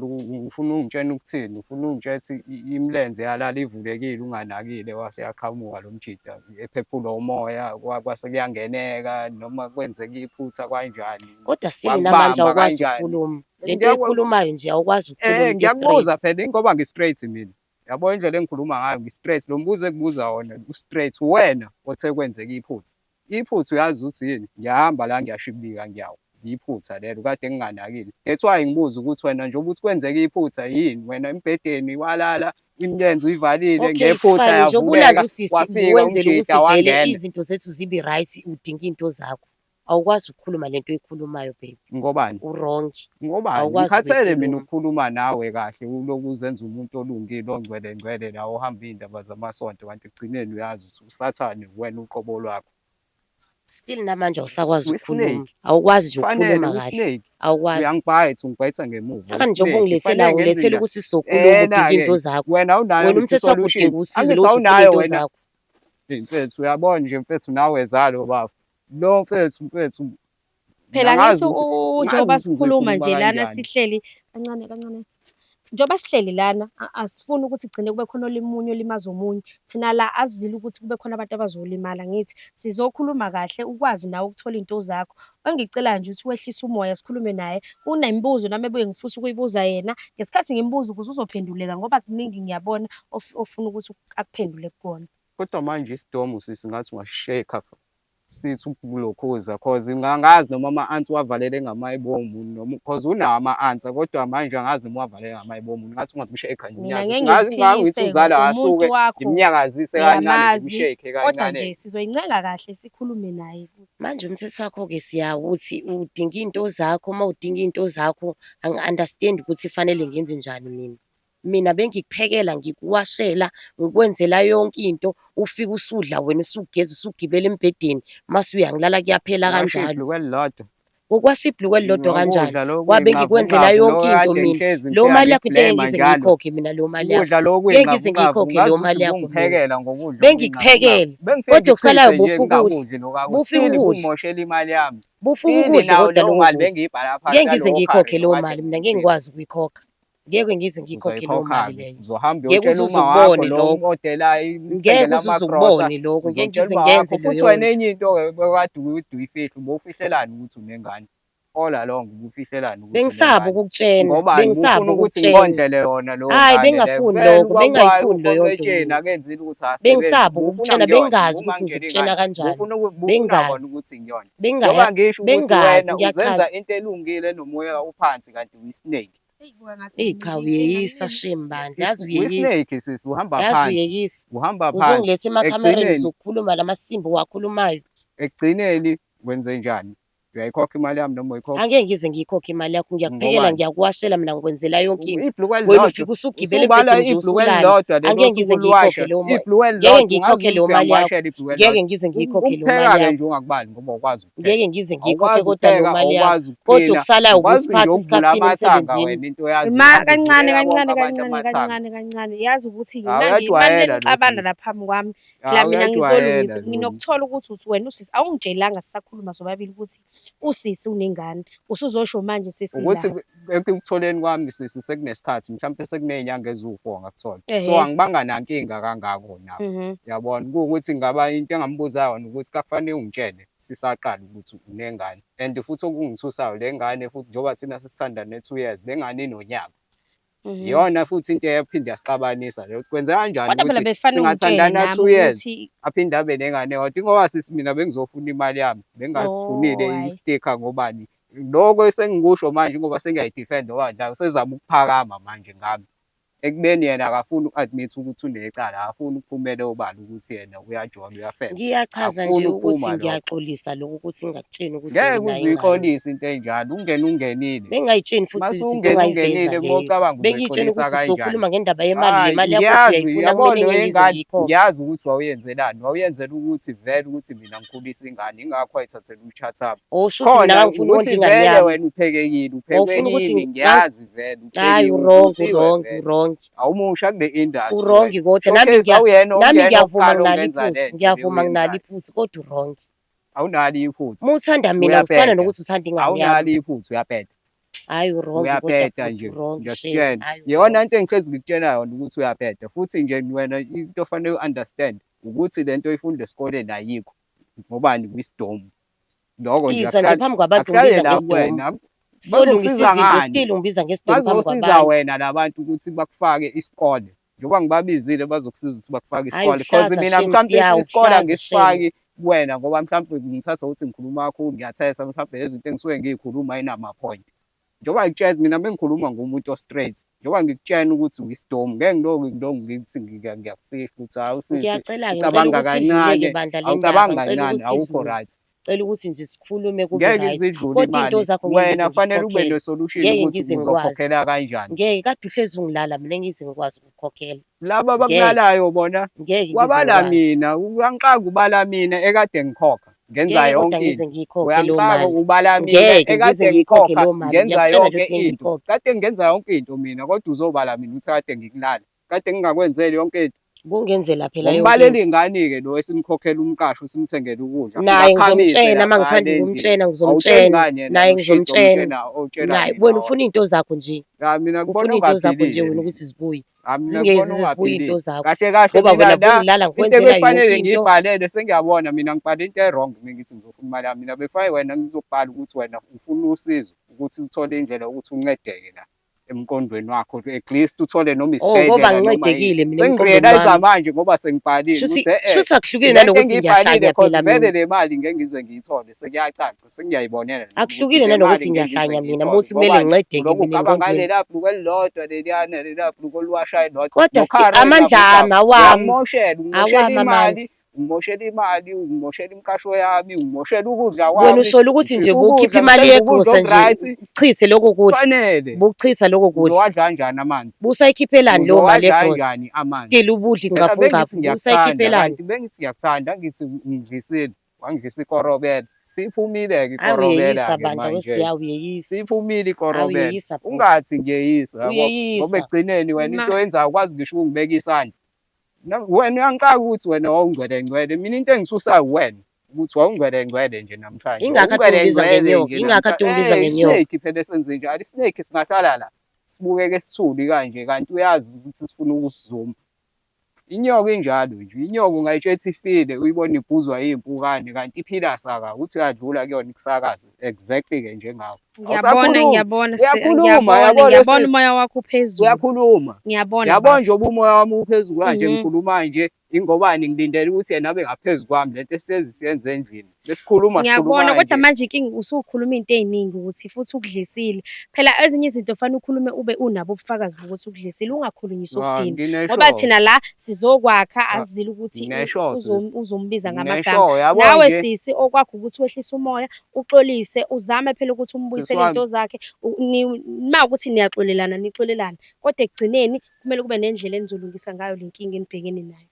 ufuna ungitshena ukuthini? Ufuna ungitshela ukuthi imilenze yalala ivulekile unganakile wase yaqhamuka lo mjida ephephulwa umoya kwase kuyangeneka noma kwenzeka iphutha kanjani? Kodwa still namanje Wakubamba awukwazi kanjani? ukukhuluma. Le nto oyikhulumayo nje awukwazi ukukhuluma into Ngiyakubuza e-straight. phela ingoba ngi-straight mina. Yabo indlela engikhuluma ngayo ngi-straight. Lo mbuzo ekubuza wona u-straight. Wena othe kwenzeka iphutha. Iphutha uyazi ukuthi yini? Ngiyahamba la ngiyashibika ngiyawa. Iphutha lelo kade nginganakile. That's why ngibuza ukuthi wena njengoba uthi kwenzeka iphutha yini? Wena embhedeni walala imilenze uyivalile Okay, it's ngephutha fine. Njengoba ulanda yavuleka usisi wafika wenzela umjida ukuthi vele wangena. izinto zethu zibe right, udinga iy'nto zakho. Awukwazi ukukhuluma lento oyikhulumayo baby. Ngobani? U-wrong. Ngobani? Awukwazi Ngikhathele mina ukuyikhuluma. ukukhuluma nawe kahle ulokhu uzenza umuntu olungile ongcwele ngcwele la ohamba iy'ndaba zamasonto kanti ekugcineni uyazi ukuthi usathane wena uqobo lwakho. Still namanje awusakwazi ukukhuluma. Uyi-snake. Awukwazi nje Kufanele ukukhuluma kahle. uyi-snake. Awukwazi. Uyangibhayitha ungibhayitha ngemuva. Akani njengoba uyi-snake. ungilethela Kufanele ngenze ungilethela njani? ukuthi sizokhuluma udinga Ena-ke iy'nto zakho. wena awunayo Wena ngithi umthetho wakho i-solution. udinga usizo Angithi lokuthi ufune awunayo iy'nto wena. zakho. Hey mfethu uyabona nje mfethu nawe zalo bafo. Lo mfethu mfethu Phela angazi ngithi ukuthi angazi njengoba ukuthi sikhuluma ngizoyikhuluma nje lana kanjani. sihleli kancane kancane. Njengoba sihleli lana asifuni ukuthi kugcine kube khona olimunye olimaza omunye. Thina la asizile ukuthi kube khona abantu abazolimala ngithi sizokhuluma kahle ukwazi nawe ukuthola iy'nto zakho. Engikucelayo nje ukuthi wehlise umoya sikhulume naye. Kunemibuzo nami ebuye ngifisa ukuyibuza yena. Ngesikhathi ngimbuza ukuze uzophenduleka ngoba kuningi ngiyabona ofuna ukuthi akuphendule kukona. Kodwa manje isidomu sisi ngathi ungasheka sithi ukulokhuza cause ngangazi noma ama-answer wavalele ngamayibomu noma cause unawo ama-answer kodwa manje angazi noma wavalele ngamayibomu ngathi ungamsheka nje Mina unyazi ngeke ngazi ngikuphikise ngithi uzala ngoba umuntu asuke wakho ngimnyakazise kancane uyamazi, ngimsheke kodwa kancane. nje sizoyincenga kahle sikhulume naye. Manje umthetho wakho-ke siyawuthi udinga iy'nto zakho, uma udinga iy'nto zakho angi-understand ukuthi fanele ngenze njani mina. Mina bengikuphekela, ngikuwashela, ngikwenzela yonke into, ufike usudla wena usugeza usugibela embhedeni, mase uyangilala kuyaphela Ngasho kanjalo. ibhulukwe elilodwa. Ngokwasho ibhulukwe elilodwa kanjani? Ngokudla lokhu Kwabe ngikwenzela kuyinqavu yonke lokhu into kade mina. ngihlezi Leyo ngifika mali yakho into engeke ngikublema ngize njalo. ngiyikhokhe mina leyo mali yakho. Ukudla lokhu Ngeke ngize kuyinqavu ngiyikhokhe leyo ngazi ukuthi mali yakho mina. ubungiphekela ngokudla okuyinqavu. Bengikuphekela, Bengifike kodwa okusalayo ngichithe nje bufa ukudla. ngingakudli nokakudla. Bufa Still ukudla. bungimoshela imali yami. Bufa Still ukudla nayo kodwa leyo lokho mali kudla. bengiyibhala phansi Ngeke ngize yalowo ngiyikhokhe curry leyo lo kade mali mina, ngeke ngiwuchitha. ngikwazi ukuyikhokha. Ngeke ngize ngiyikhokhe leyo mali Uzoyikhokha-ke. leyo. Uzohamba Ngeke uyotshela uze uma wakho uzukubone lo lokho. odela Ngeke uthengela uze amagrosa. uzukubone lokho. Ngeke Uzotshela ngize uma ngenze wakho. Futhi leyo wena nto. enye into-ke bekade uyifihla, ubufihlelani ukuthi unengane? All along ubufihlelani ukuthi Bengisaba unengane? ukukutshena, Ngobani? bengisaba Ubufuna ukuthi ukukutshena. ngikondlele yona leyo Hhayi, ngane leyo. bengingafuni Vele lokho, bengingayifuni leyo nto ukomtsheni mina. akenzile ukuthi akasebenzi. Bengisaba Ubufuna ukukutshena, ngiyondle, bengingazi uma ukuthi ngitshela ngizokutshena ingane. kanjani. Ubufuna kona Bengingazi. ukuthi ngiyondle. Njengoba ngisho ukuthi Bengingazi wena uzenza ngiyachaza. into elungile enomoya ophansi kanti uyi-snake. Eyi cha uyeyisa shame bandla, yazi uyeyisa. Uyi-snake sisi, uhamba Yazi phansi. uyeyisa. Uhamba phansi. Uzongiletha emakhamereni Ekugcineni uzokhuluma lamasimba owakhulumayo. ekugcineni wenze njani? Uyayikhokha imali yami noma uyikhokha? Angeke ngize ngiyikhokhe imali yakho, ngiyakuphekela, Ngobani? ngiyakuwashela mina ngikwenzela yonke into. Ibhulukwe Wena elilodwa. ufike usugibela Usubala embhedeni nje ibhulukwe usulala. elilodwa lelo Angeke ngize osuke ngiyikhokhe uliwasha. leyo mali. Ibhulukwe Ngeke elilodwa ngiyikhokhe ungazi leyo ukuthi mali yakho. uyangiwashela ibhulukwe Ngeke elilodwa. ngize ngiyikhokhe leyo mali Ukupheka-ke yakho. nje ungakubali ngoba awukwazi ukupheka. Ngeke ngize ngiyikhokhe Awukwazi kodwa leyo ukupheka, mali yakho. awukwazi Kodwa ukuklina, okusalayo awukwazi nje ubusiphatha ukuvula isikhaftini amathanga emsebenzini. wena into oyaziyo. Ma Uhambe kancane uvulela bonke kancane abantu kancane amathanga. kancane kancane. Yazi ukuthi Hawu manje uyajwayela lo manixabana sisi. la phambi kwami phela Hawu mina uyajwayela ngizolungisa lo. nginokuthola ukuthi uthi wena usisi awungitshelanga sisakhuluma sobabili ukuthi usisi unengane. Usuzosho manje sesila. Ukuthi ekutholeni kwami sisi sekunesikhathi mhlawumpe sekuney'nyanga eziwu-4 ngakuthola. So Ehhe. angibanga nankinga kangako nabo. Uyabona kuwukuthi ngaba into engambuza yona ukuthi kakufanele ungitshele sisaqala ukuthi unengane. And futhi okungithusayo le ngane futhi njengoba thina sesithandane 2 years le ngane inonyaka. Iyona futhi into eyaphinde yasixabanisa leyo ukuthi kwenzeka kanjani Kodwa phela ukuthi befanele ungitshele singathandana nami 2 years ukuthi aphinde abe nengane eyodwa. Ingoba sisi mina bengizofuna imali yami, bengingafunile Oh, hhayi. i-sticker ngobani. Lokho esengikusho manje ngoba sengiyayi-defend-a ngoba la usezama ukuphakama manje ngami. Ekubeni yena akafuni uku-admit ukuthi unecala, akafuni ukuphumela obala ukuthi yena uyajola uyafeba. Ngiyachaza Akufuni nje ukuthi ukuphuma lokho. ngiyaxolisa lokhu ukuthi ngingakutsheni ukuthi Ngeke nginayo uze ingane. uyixolise into enjalo, ungene ungenile. Bengingayitsheni futhi Mase izinto ungene ongayiveza ungenile leyo. bocabanga Bengiyitshena uzoyixolisa ukuthi kanjani. sizokhuluma ngendaba yemali, le Hhayi mali yakho ngiyazi uyayifuna yabo kumele lo ngeke ngize yengane ngiyikhokhe. ngiyazi ukuthi wawuyenzelani, wawuyenzela ukuthi vele ukuthi mina ngikhulise ingane ingakho wayithathela utshathami. Oh shuthi mina Khona ngangifuna ukondla ukuthi ingane vele yami. wena uphekekile, uphekwe Wawufuna ukuthi kimi ngiyazi vele Hayi uphekiwe, u-wrong, uvuthiwe u-wrong, vele. u-wrong. Awumusha kule industry U-wrong wena. kodwa nami Showcase awuyena nami ongena ngiyavuma wokuqala nginalo ongenza iphutha, lento le ngiyavuma nginalo oyenzayo. iphutha kodwa u-wrong. Awunalo iphutha. Uma uthanda mina ufana Uyabheda. nokuthi uthanda ingane yami. Awunalo iphutha uyabheda. Hhayi u-wrong kodwa Uyabheda bhuti, nje u-wrong shame. ngiyakutshela. Hhayi Iyona u-wrong. into engihlezi ngikutshela yona ukuthi uyabheda futhi nje wena into ofanele u-understand ukuthi lento oyifunda esikoleni ayikho ngobani kwisidomu. Lokho nje Izwa nje akuhlale phambi kwabantu akuhlale ungibiza la ngesidomu. kuwena. Solungisa Bazokusiza izinto ngani? still ungibiza ngesidomu phambi Bazosiza kwabantu. wena labantu ukuthi bakufake isikole. Njengoba ngibabizile bazokusiza ukuthi bakufake Hhayi isikole. Cause uhlaza mina shame mhlampe siya, isikole uhlaza shame. angisifaki kuwena ngoba mhlampe ngithatha ukuthi ngikhuluma kakhulu ngiyathetha mhlampe lezinto engisuke ngiy'khuluma ayinama-point. Njengoba ngikutshela mina mengikhuluma ngumuntu o-straight, njengoba ngikutshela ukuthi uyisidomu, ngeke ngilokhu ngilokhu ngithi ngiyakufihla ukuthi hawu sisi Ngiyacela-ke ngicela ucabanga ukuthi idluleke kancane, bandla le ndaba, awucabangi ngicela kancane, ukuthi awukho idlule. right. Ngicela ukuthi nje sikhulume kube Ngeke right. izidlule Kodwa iy'nto imali. zakho ngeke ngize Wena fanele ube ngikukhokhele. ne-solution Ngeke ukuthi ngize ngikwazi. uzokhokhela kanjani. Ngeke kade uhlezi ungilala mina ngize ngikwazi ukukukhokhela. Laba Ngeke. abakulalayo bona Ngeke ngize wabala ngikwazi. mina, uyangixaka ubala mina ekade ngikhokha ngenza Ngeke kodwa yonke ngize into. ngiyikhokhe leyo Uyangixaka mali. ubala mina Ngeke ngize ekade ngiyikhokhe ngikhokha leyo mali. ngenza Ngiyakutshela nje yonke ukuthi ngeke into. ngiyikhokhe. Kade ngenza yonke into mina kodwa uzobala mina ukuthi kade ngikulala. Kade ngingakwenzeli yonke into. Kungenzela phela yonke Ngombalela into. ingane-ke lo esimkhokhela umqasho simthengele ukudla. Naye Akhamise ngizomtshena uma laphayana ngithanda endlini. ukumtshena Awutsheli ngizomtshena. ngani yena Naye lo shit ngizomtshena. omtshena otshela Naye mina wena wona. ufuna iy'nto zakho nje. Ya mina ngibona Ufuna iy'nto zakho nje ungaphilile wena mina. ukuthi zibuye. Ha mina Zingeke ngibona zize zibuye ungaphilile. iy'nto zakho. Kahle kahle Ngoba mina wena la bowungilala into ngikwenzela ebekufanele yonke into. ngiyibhalele sengiyabona mina ngibhale into e-wrong mengithi ngizofuna imali yami. Mina bekufanele wena ngizobhala ukuthi wena ufuna usizo ukuthi uthole indlela yokuthi uncedeke la emqondweni wakho at least uthole noma Oh ngoba isibhedlela noma yini. ngincedekile mina emqondweni Sengi-realise wami. manje ngoba sengibhalile Shuthi ukuthi eh shuthi akuhlukile lento nanokuthi engiyibhalile ngiyahlanya cause phela vele mina. le mali ngeke ngize ngiyithole sekuyacaca sengiyayibonela nami ukuthi Akuhlukile le mali nanokuthi ngeke ngize ngiyahlanya mina ngiyithole muthi kumele ngobani ngincedeke ulokhu mina ucabanga engqondweni. ngalela bhuluku elilodwa leliyana lela bhuluku oliwashayo lodwa Kodwa nokhara amandla ami oyingavukayo awami. uyangimoshela ungimoshela Awami imali amandla. ungimoshela imali ungimoshela imqasho yami ungimoshela ukudla Wena kwami usola ukuthi nje ngikhipha bukhipha ukudla imali ngithenga ukudla yegrosa nje oku-right uchithe lokho kudla. kufanele Buchitha lokho kudla. uzowadla kanjani amanzi Busayikhiphelani leyo mali uzowadla yegrosa? kanjani amanzi Still ubudla phela ingqaphu bengithi ngqaphu. ngiyakuthanda Busayikhiphelani? kanti bengithi ngiyakuthanda ngithi ungidlisile wangidlisa ikorobela siphumile-ke Hayi uyeyisa ikorobela-ke bandla manje wesiya uyeyisa. siphumile Hayi ikorobela uyeyisa bhuti. ungathi ngiyeyisa yabo ngoba Uyeyisa. ekugcineni wena Ma into oyenzayo ukwazi ngisho ukungibeka isandla wena uyangixaka ukuthi wena wawungcwele ngcwele mina into engithusayo uwena ukuthi wawungcwele ngcwele nje namhlanje Ingakho ade wawungcwele ungibiza ngcwele ngenyoka, nje ingakho ade namhlanje ungibiza eh ngenyoka. isnake phela esenze njalo isnake singahlala la sibukeke sithuli kanje kanti uyazi ukuthi sifuna ukusizuma. Inyoka injalo nje, inyoka ungayitshela ukuthi ifile uyibone ibhuzwa iy'mpukane kanti iphila saka uthi uyadlula kuyona ikusakaze exactly-ke njengawe. Ngiyabona Awusakhulumi, ngiyabona uyakhuluma ngiyabona yabo lo ngiyabona sisi umoya wakho uphezulu. uyakhuluma. Ngiyabona Yabo bafo. nje umoya wami uphezulu kanje Mhm. ngikhuluma nje ingobani ngilindele ukuthi yena abe ngaphezu kwami lento esihlezi siyenze endlini. Besikhuluma Ngiyabona sikhuluma kodwa nje. manje inkinga usukhuluma into ey'ningi ukuthi futhi ukudlisile. Phela ezinye izinto fanele ukhulume ube unabo ubufakazi bokuthi ukudlisile, ungakhulunyiswa Ah, ukudina. Ngoba nginesho. thina la sizokwakha Ah, asizile ukuthi nginesho sisi. uzombiza ngamagama. Nginesho yabo Nawe nje sisi okwakho ukuthi wehlise umoya, uxolise, uzame phela ukuthi sisi umbuyisele wami iy'nto zakhe. Uma ukuthi niyaxolelana nixolelane, kodwa ekugcineni kumele kube nendlela enizolungisa ngayo le nkinga enibhekene nayo.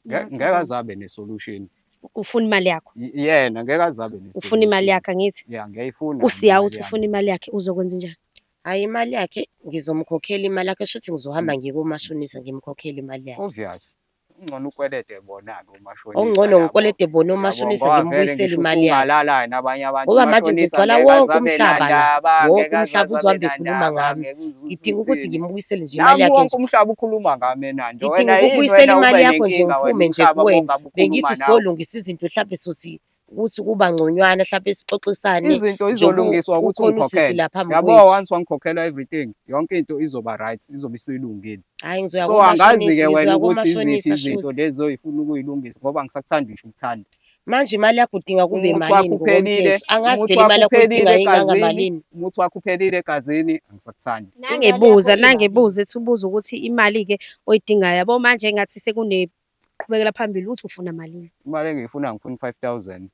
ngeke Ngiyasibonga. azabe ne-solution. Ufuna imali yakho. Yena ngeke azabe Ufuna imali ne-solution. yakhe angithi? Ya ngiyayifuna mina Usiya imali uthi yami. ufuna imali yakhe uzokwenza njani? Hhayi imali yakhe ngizomkhokhela imali yakhe shuthi ngizohamba ngiye komashonisa ngimkhokhele imali yakhe. Obvious. Kungcono ukwelede bona-ke omashonisa Okungcono labo. ngikwelede bona Yabo omashonisa ngoba vele ngimbuyisele ngisho imali yakhe. usungalala nabanye abantu Ngoba manje umashonisa ngizogcwala ngeke wonke azabe umhlaba la, nandaba, wonke ngeke umhlaba azabe uzohambe ekhuluma nandaba, ngami. ngeke uze uze Ngidinga ukuthi uthini. ngimbuyisele nje imali Nami yakhe wonke nje. umhlaba ukhuluma ngami enandi. Ngidinga Wena yini ukubuyisela wena imali ube yakho nje nenkinga wena ngiphume nje umhlaba kuwena. bongabe Bengithi ukhuluma nawe. sizolungisa izinto hlampe sothi Ukuthi kuba ngconywana hlampe sixoxisane Izinto njengoba izolungiswa ukuthi kukhona usisi ungikhokhele. la phambi Yabo kwethu. once wangikhokhela everything, yonke into izoba right, izobe isilungile. Hhayi ngizoya So angazi-ke komashonisa, wena ngizoya ukuthi iziphi komashonisa izinto shuthi. lezi oyifuna ukuyilungisa ngoba angisakuthandi ngisho ukuthanda. Manje imali yakho udinga kube Umuthi wakho malini uphelile, ngokomthetho? Angazi umuthi phela wakho imali yakho uphelile uyidinga egazini, ingangamalini. umuthi wakho uphelile egazini, angisakuthandi. Imali yakho Nangebuza, imalini? nangebuza ethi ubuza ukuthi imali-ke oyidingayo yabo manje engathi sekuneqhubekela phambili uthi ufuna malini? Imali engiyifuna ngifuna u-5,000.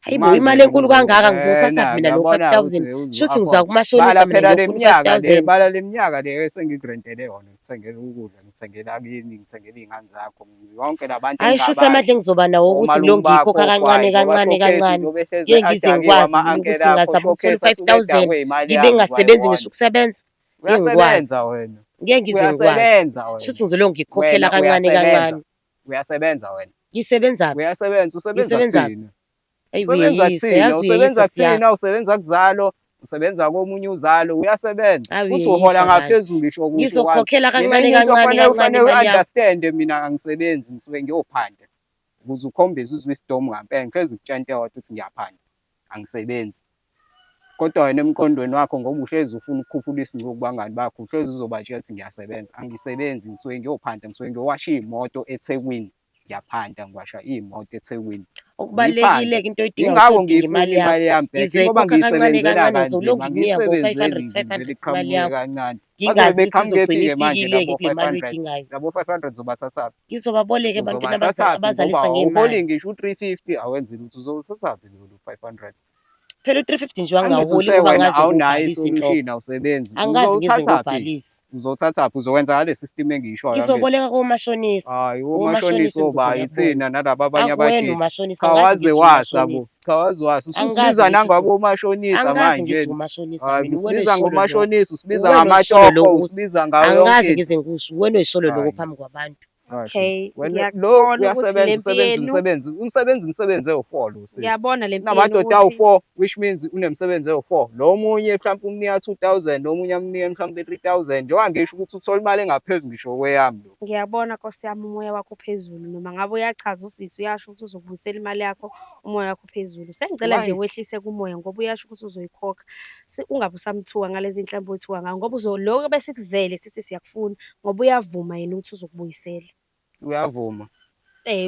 Hayi bo, imali enkulu kangaka ngizowuthathaphi mina lo 5,000? Shuthi ngizoya kumashonisa Bala mina phela le ngiyofuna minyaka le, u-5,000. bala le minyaka le esengikurentele yona, ngikuthengele ukudla, ngikuthengela kini, ngithengele iy'ngane zakho, yonke la bantu Hhayi shuthi amandla engingabazi. engizoba nawo ukuthi Omalume ngilokhu bakho, ngiyikhokha kancane ogwayi, ngoba kancane showcase kancane. njengoba ehlezi Ngeke ngize adakiwe ngikwazi mina ama-ankela ukuthi akho, ngingazama ukuthola showcase asuke u-5,000 edakwe imali ngibe yami ngingasebenzi kwayona. ngisho ukusebenza. Ngeke ngikwazi. Uyasebenza wena. Ngeke ngize ngikwazi. Uyasebenza wena. Shuthi ngizolokhu ngikukhokhela Wena kancane uyasebenza. kancane. Uyasebenza wena. Ngisebenzaphi? Uyasebenza, usebenza Ngisebenzaphi? kuthina. Eyi Usebenza uyeyisa, kuthina, yazi usebenza uyeyisa siya. kuthina, usebenza kuzalo, usebenza komunye uzalo, uyasebenza. Hayi Futhi uyeyisa uhola manje. ngaphezulu ngisho kusho kwami. Ngizokukhokhela Mina kancane enye into kancane ofanele kancane ufanele imali yakho. u-understand-e mina angisebenzi ngisuke ngiyophanda. Ukuze ukhombise ukuthi uyisidomu ngampela, ngihlezi ngikutshela into eyodwa ukuthi ngiyaphanda, angisebenzi. Kodwa wena emqondweni wakho ngoba uhlezi ufuna ukukhuphula isincuku kubangani bakho, uhlezi uzobatshela ukuthi ngiyasebenza. Angisebenzi ngisuke ngiyophanda, ngisuke ngiyowasha iy'moto eThekwini. Ngiyaphanda ngiwasha iy'moto eThekwini. Okubalulekile-ke into oyidingayo Yingakho ukuthi udinga ngiyifuna imali yakho. imali yami back, ingoba Ngizoyikhokha kancane ngiyisebenzela kancane, kanzima, ngizolokhu ngikunika ngo-five angiyisebenzeli hundred, nje five vele hundred imali iqhamuke yakho. kancane. Bazobe Ngingazi ukuthi beqhamukephi-ke izogcina manje ifikile-ke labo kule five mali hundred? oyidingayo. Labo 500 uzobathathaphi? Ngizobaboleka ebantwini Uzobathathaphi ngoba abazalisa awuholi ngemali. ngisho u-350 awenzi lutho, uzowuthathaphi lo 500? Phela u-350 nje Angithi wangawuholi uthe ngoba wena ngaze awunayo ngiwubhalise nhlobo. i-solution awusebenzi. Angikaze ngize Uzowuthathaphi? ngiwubhalise. Uzowuthathaphi? Uzokwenza ngale system engiyishoyo angithi? Ngizoboleka komashonisa. Hayi, Omashonisa omashonisa oba engizoboleka kubona. yithina nalaba abanye Akuwena abajiki. umashonisa, Cha angikaze waze ngithi wasa bo. umashonisa. Cha waze wasa. Angikaze Ususibiza ngithi nangabomashonisa angikaze manje. ngithi umashonisa Hayi, mina, uwena usibiza oyisholo lokho. ngomashonisa, usibiza Uwena oyisholo ngamatoko, lokho ukuthi usibiza ngayo yonke angikaze into. ngize ngikusho, uwena oyisholo lokho Hayi. phambi kwabantu. Kahle. Okay, Wena lo ngiyakubona ukuthi uyasebenza le mpi usebenza yenu, umsebenzi, umsebenzi umsebenzi ewu-4 lo sisi. ngiyabona le mpi yenu Unamadoda ukuthi awu-4 which means unemsebenzi ewu-4. Lo omunye mhlawumbe umnika 2000, lo omunye amnike mhlawumbe 3000. Njengoba ngisho ukuthi uthola imali engaphezu ngisho kweyami lo. Ngiyabona Nkosi yami umoya wakho uphezulu noma ngabe uyachaza usisi uyasho ukuthi uzokubuyisela imali yakho umoya wakho uphezulu. Sengicela nje Manje wehlise kumoya ngoba uyasho ukuthi uzoyikhokha. Ungabe usamthuka ngalezi zinhlamvu oyithuka ngayo ngoba lokho besikuzele sithi siyakufuna ngoba uyavuma yena ukuthi uzokubuyisela. Uyavuma.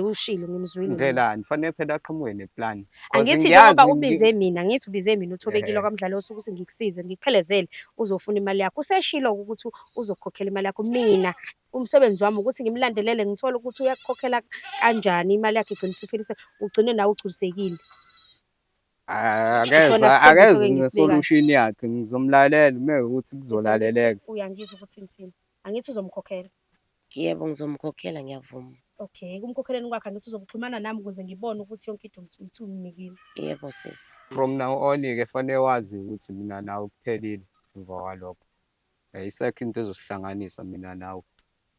Ushilo ngimzwile mina. Ndlelani fanele phela aqhamuke neplan. 'Cause Angithi njengoba ngiyazi ubize mina, angithi ubize mina uThobekile Ehhe. kwaMdlalose ukuthi ngikusize, ngikuphelezele uzofuna imali yakho. Useshilo ukuthi uzokukhokhela imali yakho. Mina umsebenzi wami ukuthi ngimlandelele ngithole ukuthi uyakukhokhela kanjani imali yakho igcine isiphilise, ugcine nawe ugculisekile. Akeze Isona sithembiso akeze ke ngisibekayo. ngesolution yakhe ngizomlalela uma ukuthi kuzolaleleka. Uyangizwa ukuthi ngithini? Angithi uzomkhokhela. Yebo, ngizomkhokhela ngiyavuma. Okay, kumkhokheleni kwakhe angithi uzokuxhumana nami ukuze ngibone ukuthi yonke into uthi umnikile. Yebo sisi. From now on-ke fanele wazi ukuthi mina nawe kuphelile emva kwalokho. Ayisekho into ezosihlanganisa mina nawe.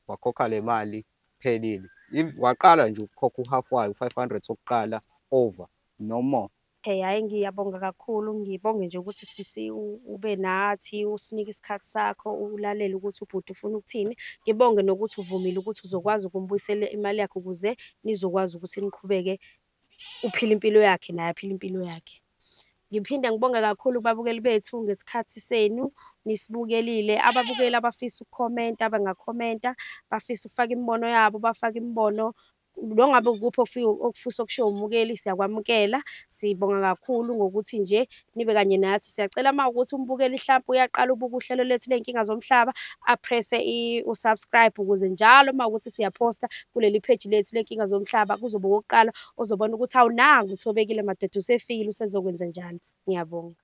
Wakhokha le mali kuphelile. If waqala nje ukukhokha u-half wayo u-500 wokuqala over no more. Okay, hhayi ngiyabonga kakhulu, ngibonge nje ukuthi sisi ube nathi, usinike isikhathi sakho, ulalele ukuthi ubhuti ufuna ukuthini. Ngibonge nokuthi uvumile ukuthi uzokwazi ukumbuyisela imali yakhe ukuze nizokwazi ukuthi niqhubeke uphile impilo yakhe naye aphile impilo yakhe. Ngiphinde ngibonge kakhulu kubabukeli bethu ngesikhathi senu nisibukelile. Ababukeli abafisa ukukhomenta bangakhomenta, bafisa ukufaka imibono yabo bafake imibono. Nongabe ukuphi okufisa okushiwo umukeli siyakwamukela. Sibonga kakhulu ngokuthi nje nibe kanye nathi. Siyacela uma ukuthi umbukeli hlampe uyaqala ubuka uhlelo lethu ley'nkinga zomhlaba, apresse u-subscribe ukuze njalo uma ukuthi siyaphosta kuleli page lethu ley'nkinga zomhlaba kuzoba okokuqala ozobona ukuthi hawu nangu uThobekile madoda usefikile usezokwenza njalo. Ngiyabonga.